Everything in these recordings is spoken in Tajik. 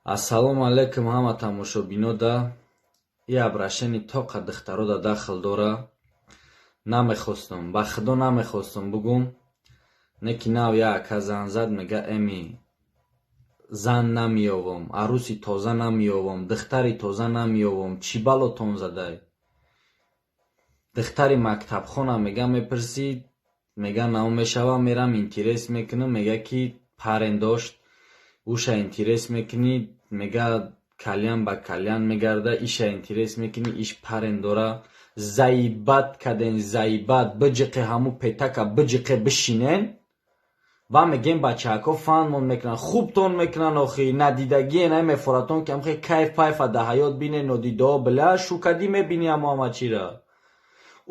Ассалому алайкум ҳама тамошобинода. И обращение тоқа духтарода дахл дора. Намехостам, ба худо намехостам бугум, не ки нав як ака зан зад, мега: «Эми зан намеёвам, арӯси тоза намеёвам, духтари тоза намеёвам. Чӣ балотон задай?» Духтари мактабхона, мега, мепурсӣ, мега, нав мешавам, мерам интерес мекунам, мега, ки парень дошт, уша интерес мекунӣ, мега, кальян ба кальян мегарда, иша интерес мекунӣ, иш парень дора. Заибат каден, заибат биҷиқе, ҳаму петака биҷиқе, бишинен ва мегем бачаҳако фанмон мекунанд, хубтон мекунанд. Охи надидагие намефоратон, ки ҳамхе кайф пайфа да ҳаёт бине, нодидао била шукадӣ мебини ҳамо ҳама чира.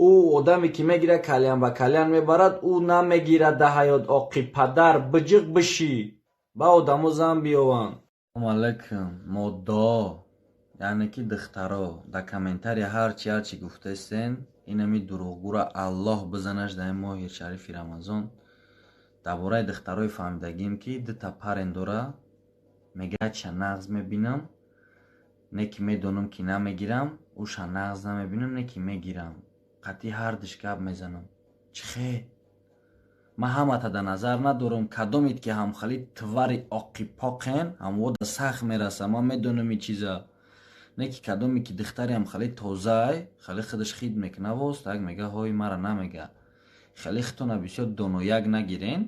Ӯ одаме ки мегирад, кальян ба кальян мебарад, ӯ намегирад да ҳаёт. Оқи падар биҷиқ бишӣ, ба одамо зан биёванд. Салому алайкум, моддао, яъне ки духтаро, дар комментария ҳарчи ҳарчи гуфтаистен, инами дурӯғгӯра Аллоҳ бизанаш дар ин моҳи шарифи Рамазон. Дар бораи духтарои фаҳмидагим, ки дута парень дора, мега: «Ча нағз мебинам, не ки медонам, ки намегирам, уша нағз намебинам, не ки мегирам, қатъи ҳардуш гап мезанам». Чӣ хел? Ман ҳамата дар назар надорам, кадомед ки ҳамхали твари оқипоқен, ҳамвода сахт мераса, ман медонам и чиза. Не ки кадоме ки духтари ҳамхали тозаай, хеле худаш хид мекуна, воз так мега, ҳои мара намега. Хеле хитона бисёр донояк нагирен.